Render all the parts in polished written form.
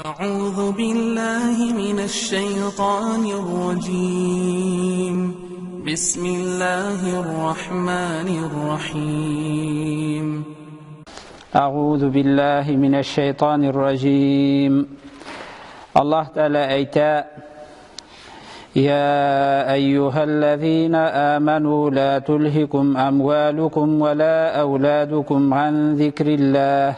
أعوذ بالله من الشيطان الرجيم. بسم الله الرحمن الرحيم. أعوذ بالله من الشيطان الرجيم. الله تعالى أيتا: يا أيها الذين آمنوا لا تلهكم أموالكم ولا أولادكم عن ذكر الله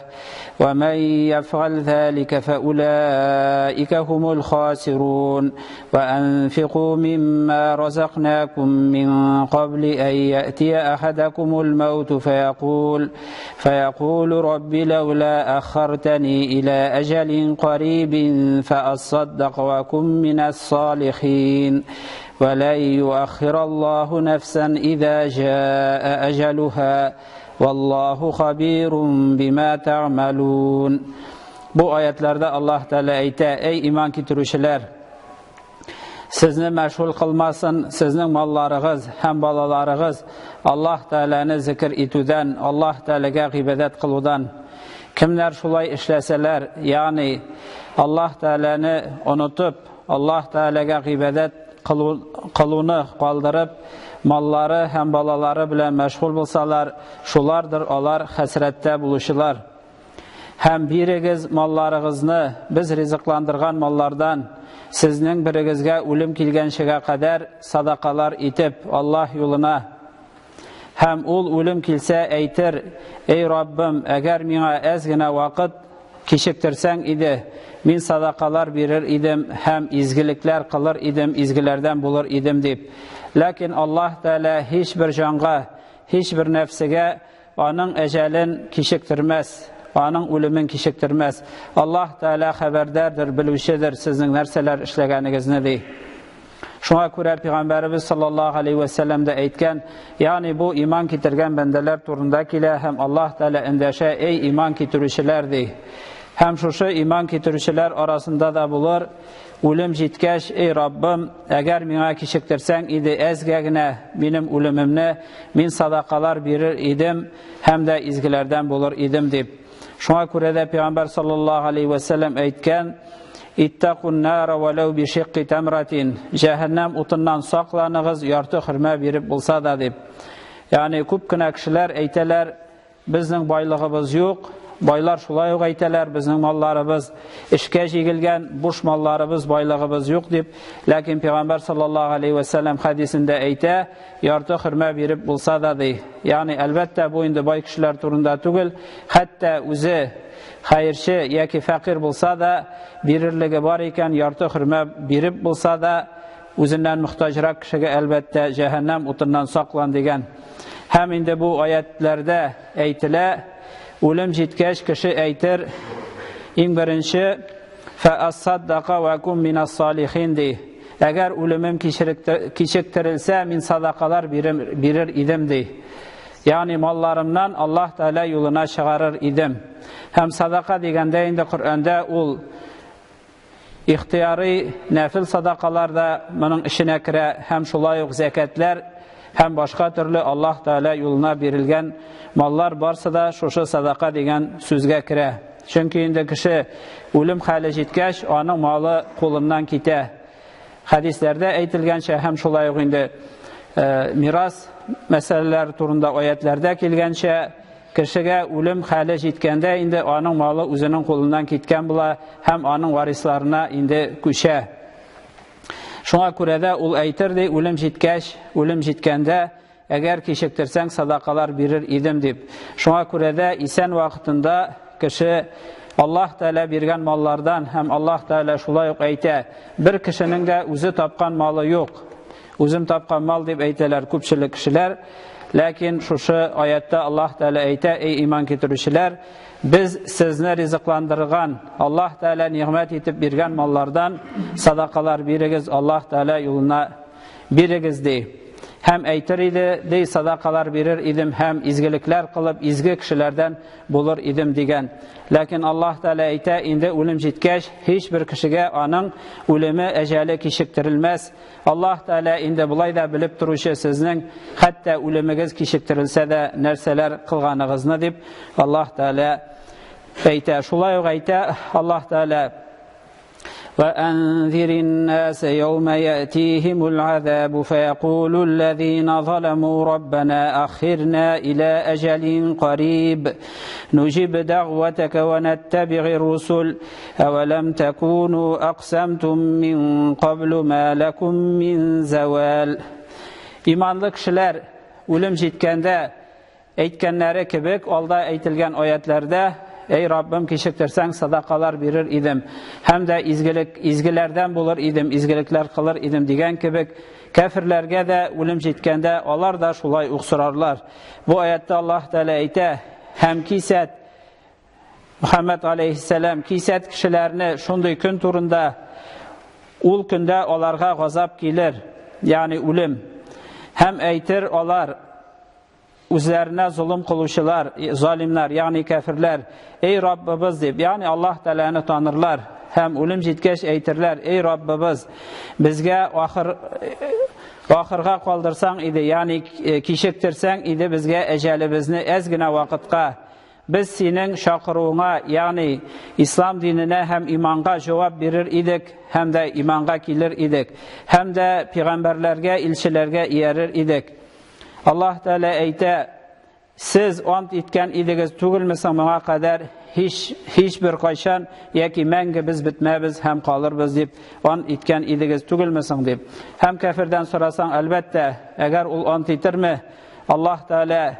ومن يفعل ذلك فأولئك هم الخاسرون. وأنفقوا مما رزقناكم من قبل أن يأتي أحدكم الموت فيقول رب لولا أخرتني إلى أجل قريب فأصدق وأكن من الصالحين. ولن يؤخر الله نفسا إذا جاء أجلها والله خبير بما تعملون. Bu ayetlerde Allah Teala әйтә: "Ey iman китерүчеләр, сезне мәшгуль кылмасын сезнең малларыгыз һәм балаларыгыз Аллаһ Тәгаләне зикр итүдән, Аллаһ Тәгаләгә гыйбадәт кылудан. Кемнәр шулай эшләсәләр, ягъни Аллаһ Тәгаләне онытып, Аллаһ Тәгаләгә гыйбадәт кылуны калдырып, маллары һәм балалары белән мәшгуль булсалар, шулардыр алар хәсрәттә булучылар. Һәм бирегез малларыгызны без ризыкландырган маллардан, сезнең берегезгә үлем килгәнчегә кадәр садакалар итеп Аллаһ юлына. Һәм ул үлем килсә әйтер: Эй Раббым, әгәр миңа әз генә вакыт кичектерсәң иде, мин садакалар бирер идем һәм изгелекләр кылыр идем, изгеләрдән булыр идем дип. Ләкин Аллаһ Тәгалә һичбер җанга, һичбер нәфсегә аның әҗәлен кичектермәс, аның үлемен кичектермәс. Аллаһ Тәгалә хәбәрдәрдер, белүчедер сезнең нәрсәләр эшләгәнегезне ди. Шуңа күрә Пәйгамбәребез саллаллаһу алейһи вә сәлләм дә әйткән, ягъни бу иман китергән бәндәләр турында килә һәм Аллаһ Тәгалә эндәшә: "Эй иман китерүчеләр" ди. Һәм шушы иман китерүчеләр арасында да булыр, үлем җиткәч: "Эй Раббым, әгәр миңа кичектерсәң иде әзгә генә минем үлемемне, мин садакалар бирер идем һәм дә изгеләрдән булыр идем" дип. Шуңа күрә дә Пәйгамбәр саллаллаһу алейһи вә сәлләм әйткән: "Иттакун нара валау би шикки тамратин." Җәһәннәм утыннан сакланыгыз, ярты хөрмә биреп булса да дип. Ягъни күп кенә кешеләр әйтәләр: "Безнең байлыгыбыз юк." Байлар шулай ук әйтәләр: "Безнең малларыбыз эшкә җигелгән, буш малларыбыз, байлыгыбыз юк" дип. Ләкин Пәйгамбәр саллаллаһу алейһи вә сәлләм хәдисендә әйтә: "Ярты хөрмә биреп булса да" ди. Ягъни әлбәттә бу инде бай кешеләр турында түгел, хәтта үзе хәерче яки фәкыйрь булса да, бирерлеге бар икән, ярты хөрмә биреп булса да, үзеннән мохтаҗрак кешегә әлбәттә җәһәннәм утыннан саклан дигән. Һәм инде бу аятларда әйтелә, үлем җиткәч кеше әйтер: иң беренче фәассаддака ва кум минас салихин ди. Әгәр үлемем кичектерелсә, мин садакалар бирер идем ди. Ягъни малларымнан Аллаһ Тәгалә юлына чыгарыр идем. Һәм садака дигәндә инде Коръәндә ул ихтыяри нәфил садакалар да моның эченә керә, һәм шулай ук зәкәтләр һәм башка төрле Аллаһ Тәгалә юлына бирелгән маллар барсы да шушы садака дигән сүзгә керә. Чөнки инде кеше үлем хәле җиткәч, аның малы кулыннан китә. Хәдисләрдә әйтелгәнчә һәм шулай ук инде мирас мәсьәләләре турында аятларда килгәнчә, кешегә үлем хәле җиткәндә инде аның малы үзенең кулыннан киткән була һәм аның варисларына инде күчә. Шуңа күрә дә ул әйтер ди, үлем җиткәч, үлем җиткәндә, әгәр кичектерсәң, садакалар бирер идем дип. Шуңа күрә дә исән вакытында кеше Аллаһ Тәгалә биргән маллардан, һәм Аллаһ Тәгалә шулай ук әйтә, бер кешенең дә үзе тапкан малы юк. Үзем тапкан мал дип әйтәләр күпчелек кешеләр. Ләкин шушы аятта Аллаһ Тәгалә әйтә: "Эй иман китерүчеләр, без сезне ризыкландырган, Аллаһ Тәгалә нигъмәт итеп биргән маллардан садакалар бирегез, Аллаһ Тәгалә юлына бирегез" ди. Һәм әйтер иде, ди, садакалар бирер идем һәм изгелекләр кылып, изге кешеләрдән булыр идем дигән. Ләкин Аллаһ Тәгалә әйтә, инде үлем җиткәч, һичбер кешегә аның үлеме, әҗәле кичектерелмәс. Аллаһ Тәгалә инде болай да белеп торучы сезнең хәтта үлемегез кичектерелсә дә нәрсәләр кылганыгызны дип Аллаһ Тәгалә әйтә. Шулай ук әйтә Аллаһ Тәгалә: وأنذر الناس يوم يأتيهم العذاب فيقول الذين ظلموا ربنا أخرنا إلى أجل قريب نجب دعوتك ونتبع الرسل أولم تكونوا أقسمتم من قبل ما لكم من زوال. İmanlı kişiler үлем җиткәндә әйткәннәре кебек алда әйтелгән аятларда: "Ey Rabbim, кичектерсәң садакалар бирер идем һәм дә изгелек изгеләрдән булыр идем, изгелекләр кылыр идем" дигән кебек, кәферләргә дә үлем җиткәндә алар да шулай ук сорарлар. Бу аятта Аллаһ Тәгалә әйтә: "Һәм кисәт, Мөхәммәд алейһиссәлам, кисәт кешеләрне шундый көн турында, ул көндә аларга газап килер, ягъни үлем. Һәм әйтер алар, үзләренә золым кылучылар, залимнар, ягъни кәферләр, ey Раббыбыз дип, ягъни Аллаһ Тәгаләне танырлар һәм үлем җиткәч әйтерләр: "Ey Раббыбыз, безгә ахырга калдырсаң иде, ягъни кичектерсәң иде безгә әҗәлебезне әз генә вакытка, без синең чакыруыңа, ягъни ислам диненә һәм иманга җавап бирер идек, һәм дә иманга килер идек, һәм дә пәйгамбәрләргә, илчеләргә иярер идек." Аллаһ Тәгалә әйтә: "Сез ант иткән идегез түгелме соң моңа кадәр һич бер кайчан яки мәңге без бетмәбез һәм калырбыз дип ант иткән идегез түгелме соң?" дип. Һәм кәфирдән сорасаң, әлбәттә, әгәр ул ант итерме, Аллаһ Тәгалә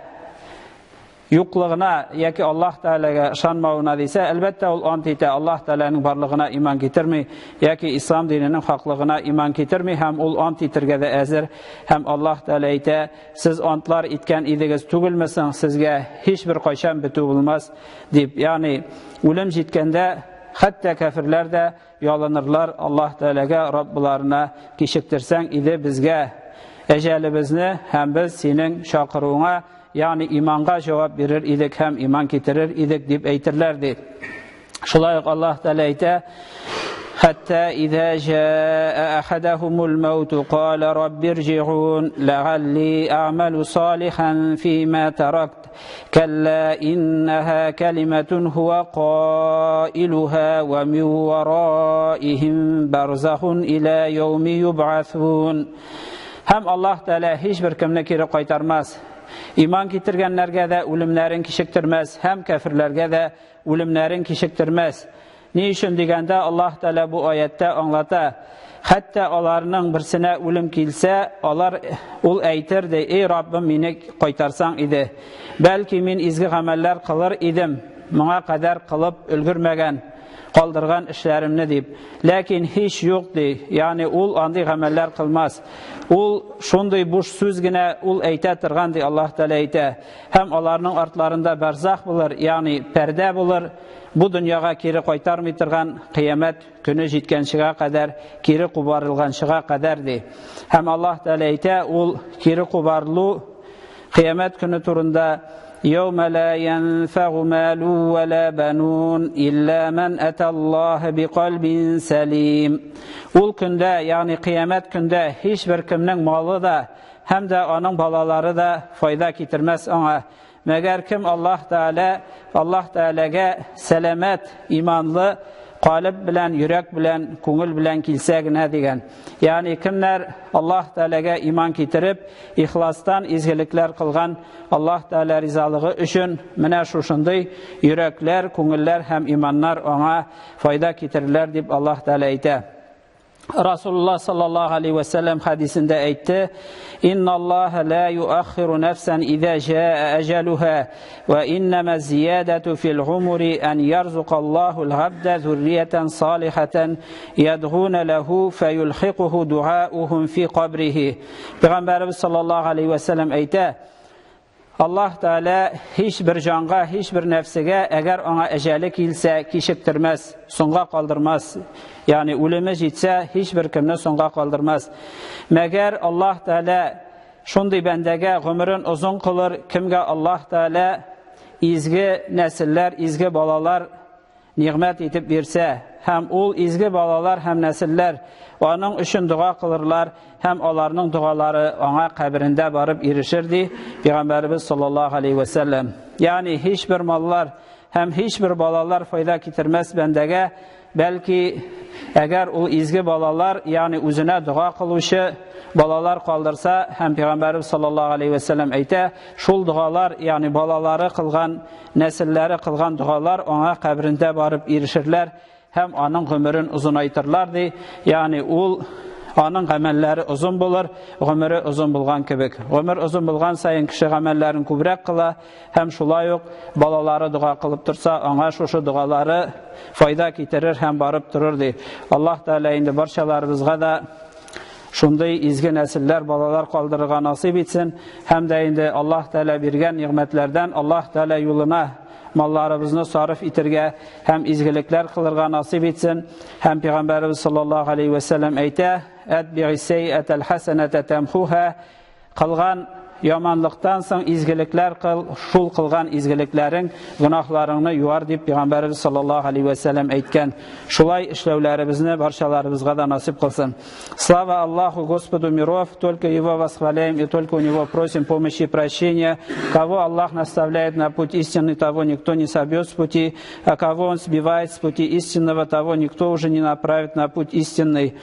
юклыгына яки Аллаһ Тәгаләгә ышанмавына дисә, әлбәттә ул ант итә, Аллаһ Тәгаләнең барлыгына иман китерми яки ислам диненең хаклыгына иман китерми һәм ул ант итергә дә әзер. Һәм Аллаһ Тәгалә әйтә: "Сез антлар иткән идегез түгелме соң, сезгә һич бер кайчан бетү булмас" дип. Ягъни үлем җиткәндә хәтта кәферләр дә ялынырлар Аллаһ Тәгаләгә, Раббыларына: "Кичектерсәң иде безгә әҗәлебезне һәм без синең чакыруыңа, ягъни иманга җавап бирер идек һәм иман китерер идек" дип әйтерләр ди. Шулай ук Аллаһ Тәгалә әйтә: "Хәтта иза җаа ахадахумул маут кала раббирҗиун ләгалли а'малу салихан фима таракт калла иннаха калиматун хуа каилуха ва мин вараихим барзахун ила яуми юб'асун." Һәм Аллаһ Тәгалә һич бер кемне кире кайтармас. Иман китергәннәргә дә үлемнәрен кичектермәс һәм кәферләргә дә үлемнәрен кичектермәс. Ни өчен дигәндә, Аллаһ Тәгалә бу аятта аңлата: хәтта аларның берсенә үлем килсә, алар ул әйтер ди: "Ey Раббым, мине кайтарсаң иде, бәлки мин изге гамәлләр кылыр идем, моңа кадәр кылып өлгермәгән, калдырган эшләремне" дип. Ләкин һич юк ди, ягъни ул андый гамәлләр кылмас. Ул шундый буш сүз генә ул әйтә торган ди, Аллаһ Тәгалә әйтә. Һәм аларның артларында барзах булыр, ягъни пәрдә булыр, бу дөньяга кире кайтармый торган кыямәт көне җиткәнчегә кадәр, кире кубарылганчыга кадәр ди. Һәм Аллаһ Тәгалә әйтә, ул кире кубарылу кыямәт көне турында: يوم لا ينفع مال ولا بنون إلا من أتى الله بقلب سليم. Ул көндә, ягъни кыямәт көндә һич бер кемнең малы да һәм дә аның балалары да файда китермәс аңа. Мәгәр кем Аллаһ Тәгалә, Аллаһ Тәгаләгә сәламәт, иманлы калып белән, йөрәк белән, күңел белән килсә генә дигән. Ягъни кемнәр Аллаһ Тәгаләгә иман китереп, ихластан изгелекләр кылган, Аллаһ Тәгалә ризалыгы өчен менә шушындый йөрәкләр, күңелләр һәм иманнар аңа файда китерерләр дип Аллаһ Тәгалә әйтә. Расулуллаһ саллаллаһу алейхи ва саллям хадисендә әйтте: "Инналлаһа ла юаххиру нафсан иза жаа аҗалуха ва иннама зиядату фил умри ан ярзукаллаһу ал-абда зурриятан салихатан ядгуна лаху фаюлхикуху дуаухум фи кабрихи." Пәйгамбәрбез саллаллаһу алейхи ва саллям әйтә: Аллаһ Тәгалә һич бер җанга, һич бер нәфсегә, әгәр аңа әҗәле килсә, кичектермәс, соңга калдырмас. Ягъни үлеме җитсә, һич бер кемне соңга калдырмас. Мәгәр Аллаһ Тәгалә шундый бәндәгә гомерен озын кылыр, кемгә Аллаһ Тәгалә изге нәселләр, изге балалар нигъмәт итеп бирсә, һәм ул изге балалар һәм нәселләр аның өчен дога кылырлар, һәм аларның догалары аңа каберендә барып ирешер ди Пәйгамбәребез саллаллаһу алейхи ва саллям. Ягъни һич бер маллар һәм һич бер балалар файда китермәс бәндәгә, бәлки Әгәр ул изге балалар, ягъни үзенә дога кылучы балалар калдырса, һәм Пәйгамбәрбез саллаллаһу алейхи ва сәлләм әйтә, шул догалар, ягъни балалары кылган, нәселләре кылган догалар аңа каберендә барып ирешерләр һәм аның гомерен озынайтырлар ди. Ягъни ул аның гамәлләре озын булыр, гомере озын булган кебек. Гомер озын булган саен кеше гамәлләрен күбрәк кыла һәм шулай ук балалары дога кылып торса, аңа шушы догалары файда китерер һәм барып торыр ди. Аллаһ Тәгалә инде барчаларыбызга да шундый изге нәселләр, балалар калдырырга насыйп итсен һәм дә инде Аллаһ Тәгалә биргән нигъмәтләрдән Аллаһ Тәгалә юлына малларыбызны сарыф итергә һәм изгелекләр кылырга насыйп итсен. Һәм Пәйгамбәребез саллаллаһу алейхи ва сәлләм әйтә: "Әтби'ис сейәтәл хәсәнәтә тамхуха" Кылган яманлыктан соң изгелекләр кыл, шул кылган изгелекләрең гөнаһларыңны юар дип Пәйгамбәребез саллаллаһу алейхи ва сәлләм әйткән. Шулай эшләүләребезне барчаларыбызга да насыйп кылсын. Слава Аллаху, Господу миров, только Его восхваляем и только у Него просим помощи и прощения. Кого Аллах наставляет на путь истины, того никто не собьет с пути, а кого Он сбивает с пути истинного, того никто уже не направит на путь истинный.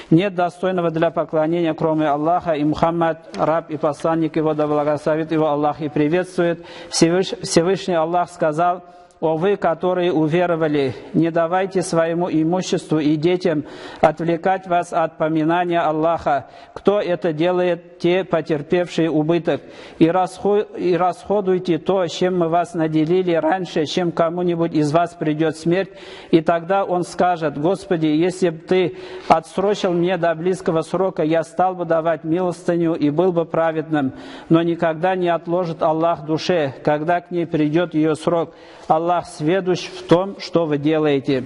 Нет достойного для поклонения, кроме Аллаха, и Мухаммад, раб и посланник его, да благословит его Аллах и приветствует. Всевышний Аллах сказал: «О вы, которые уверовали, не давайте своему имуществу и детям отвлекать вас от поминания Аллаха. Кто это делает, те потерпевшие убыток. И расходуйте то, чем мы вас наделили раньше, чем кому-нибудь из вас придет смерть. И тогда он скажет: Господи, если б ты отсрочил мне до близкого срока, я стал бы давать милостыню и был бы праведным. Но никогда не отложит Аллах душе, когда к ней придет ее срок. Аллах сведущ в том, что вы делаете.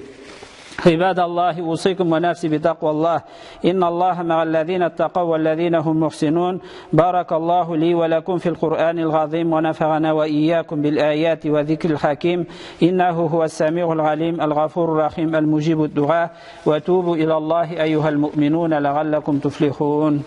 عباد الله أوصيكم ونفسي بتقوى الله إن الله مع الذين اتقوا والذين هم محسنون بارك الله لي ولكم في القرآن العظيم ونفعنا وإياكم بالآيات وذكر الحكيم إنه هو السميع العليم الغفور الرحيم المجيب الدعاء وتوبوا إلى الله أيها المؤمنون لعلكم تفلحون.